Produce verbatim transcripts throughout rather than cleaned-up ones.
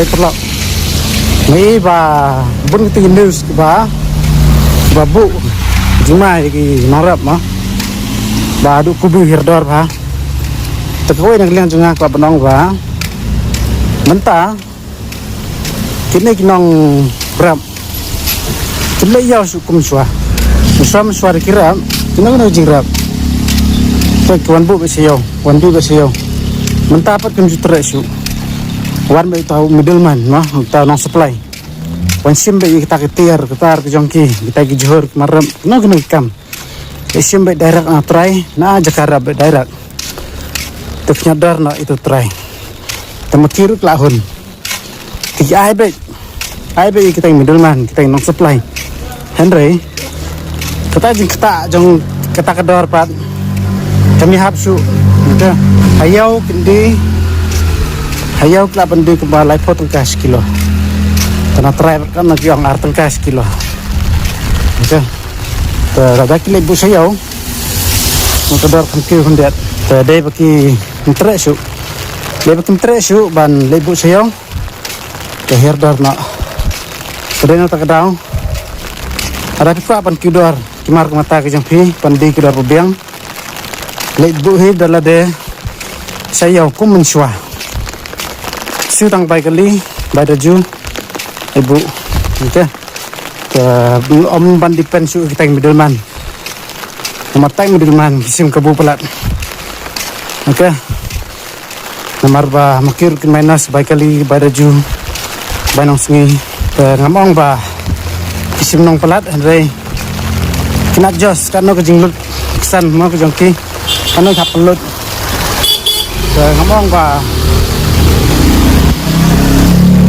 Paralok. Ngi ba bun kiti news ba ba buh jingma ïa ki nongrep ma ba duh kubu hirdor ba. Te kawei na ka liang jong nga ka la ban ong ba mynta kine ki nongrep ki leh ïaw shuh kum shuwa. Shuwa shuwa da ki rep, ki nong nong jingrep. Te ki wan buh bad sha ïaw, wan buh bad sha ïaw. Mynta pat kim ju treh shuh. Wan bad uta u middleman, no, uta u nong supply. Wan shim bad ïa kita ki tiar, kita ki jong ki, kita ki jhur, ki mar rep, no, kino ki kam. Ïa shim bad direct na trai, na jaka rep bad direct. Te pynïador na ïa utu u trai. Te ma ki ruh ki la hun. Te ki ai bad, ai bad ïa kita ki middleman, kita ki nong supply. Hynrei kata jingktah jong kata ka dor pat kam ïahap shuh. Te ha ïaw kin die, ha ïaw ki lah ban die kumba laiphew tyngka shi kilo. Te na trai pat kam, na ki ong ar tyngka shi kilo. Te lada ki leit buh sha ïaw, na ka dor kham kiew khyndiat. Te dei ba kim treh shuh, dei ba kim treh shuh ban leit buh sha ïaw. Te hirdor noh. Te dei na kata ka daw, lada phi kwah ban kiew dor ki mar ka mata ki jong phi, ban die ki dor ba biang, leit buh hi da lade sha ïaw kum mynshuwa. Shu tang bai kali, bai da ju, leit buh. Okay. Te ym ban depend shuh kita ki middleman. Namar kita ki middleman ki shim kabu palat. Okay. Namar ba ma ki ruh kin minus bai kali, bai da ju, bai nongsngi. Te ngam ong ba ki shim nong palat, hynrei kin adjust katno ka jinglut ksan mo ka jong ki, katno ki hap pynlut. Te ngam ong ba,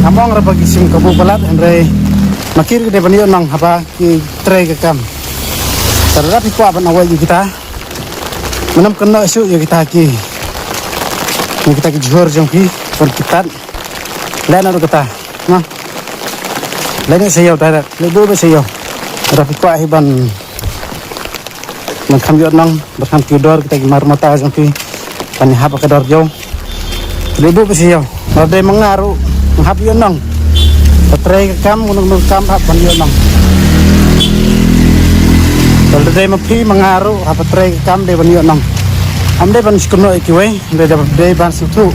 ngam ong ruh ba ki shim kabu palat, hynrei ma ki ruh ki dei ban ïoh nong haba ki trei ka kam. Te lada phi kwah ban awai ïa kita, mynta kynnoh shuh ïa kita ki, ïa kita ki jhur jong phi, ban ki tad. Leh noh ruh kata, na. Leit noh sha ïaw direct, leit buh bad sha ïaw. Lada phi kwah hi ban, ban kham ïoh nong, ban kham kiew dor kita ki mar mata jong phi, ban ïahap ha ka dor ïaw. Leit buh bad sha ïaw. Lada dei ma nga ruh, nga hap ïoh nong. Haba trei ka kam, nong nong kam hap ban ïoh nong. Lada dei ma phi ma nga ruh, haba trei ka kam dei ban ïoh nong. Ym dei ban shu kynnoh ïa kiwei, dei, dei ban sngewthuh.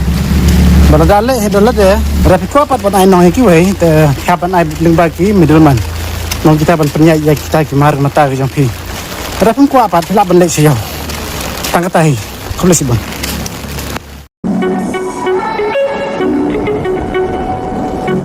Ba lada leh hi da lade, lada phi kwah pat ban ai nong ïa kiwei, te hap ban ai lyngba ki middleman. Nong kita ban pynïaid ïa kita ki mar mata ki jong phi. Lada phim kwah pat phi lah ban leit sha ïaw. Tang kata hi. Khublei shibun.